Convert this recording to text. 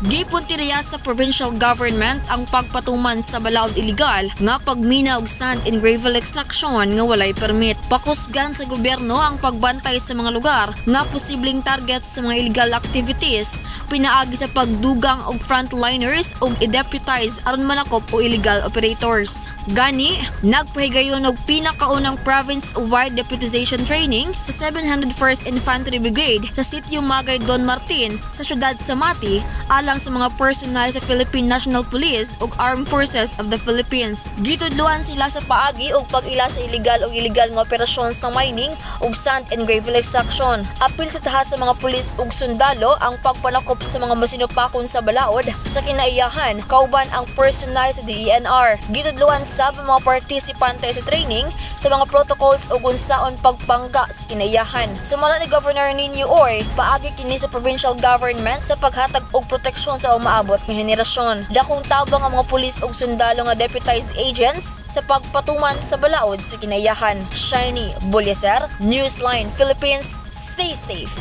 Gipuntirya sa provincial government ang pagpatuman sa balaod illegal nga pagmina og sand and gravel extraction nga walay permit. Pakusgan sa gobyerno ang pagbantay sa mga lugar nga posibleng target sa mga illegal activities pinaagi sa pagdugang og frontliners ug i-deputize aron manakop og illegal operators. Gani, nagpahigayon og pinakaunang province-wide deputization training sa 701st Infantry Brigade sa Sitio Magay Don Martin sa siyudad sa Mati alang sa mga personnel sa Philippine National Police ug Armed Forces of the Philippines. Gitudloan sila sa paagi og pag-ila sa illegal o illegal nga operasyon sa mining ug sand and gravel extraction. Apil sa tahas sa mga pulis ug sundalo ang pagpanakop sa mga masinupakon sa balaod sa kinaiyahan kauban ang personnel sa DENR. Gitudloan sab ang mga partisipante sa training sa mga protocols ug unsaon pagpangga sa kinaiyahan. Sumala ni Governor Nino Uy, paagi kini sa provincial government sa paghatag og proteksyon sa umaabot nga henerasyon. Dakong tabang ang mga pulis ug sundalo nga deputized agents sa pagpatuman sa balaod sa kinaiyahan. Shiny Bulyaser, Newsline Philippines, stay safe.